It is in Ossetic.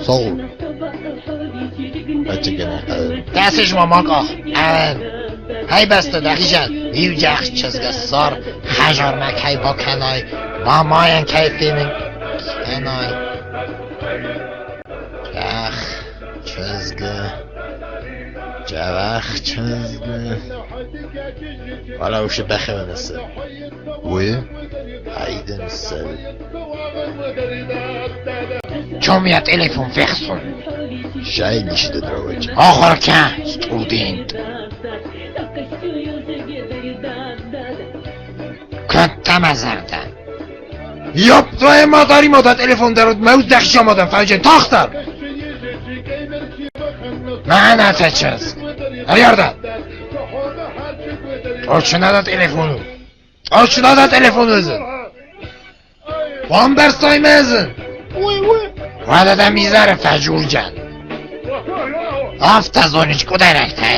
Сол. Кӕсыс ма мӕ къах? Ӕн. Хай бӕстӕ дӕхицӕн иу джах чызгы сар хӕзармӕ кӕй бакӕнай, мамайӕн кӕй фенын кӕнай. Ах, чызгы, джавах чызгы. Вала ушы бӕхевенысы. Уый хайден сел. Чем я телефон фехсон? Шайниш дедрович. Ахуыр кӕ, студент. Кӕдтӕ мӕ зӕрдӕ? Ёб твою мать, мода телефон дарут, мӕ уздӕхсӕ модам, фӕлджен тагъддӕр! Мӕнӕ те чызг! Ӕриарда! Точно телефону. Точно телефону өзін. Бамбӕрстай мӕ өзін. Уӕдӕ дӕм изӕры фӕжурджан. Афтӕ зонич куыдӕрӕгтӕ.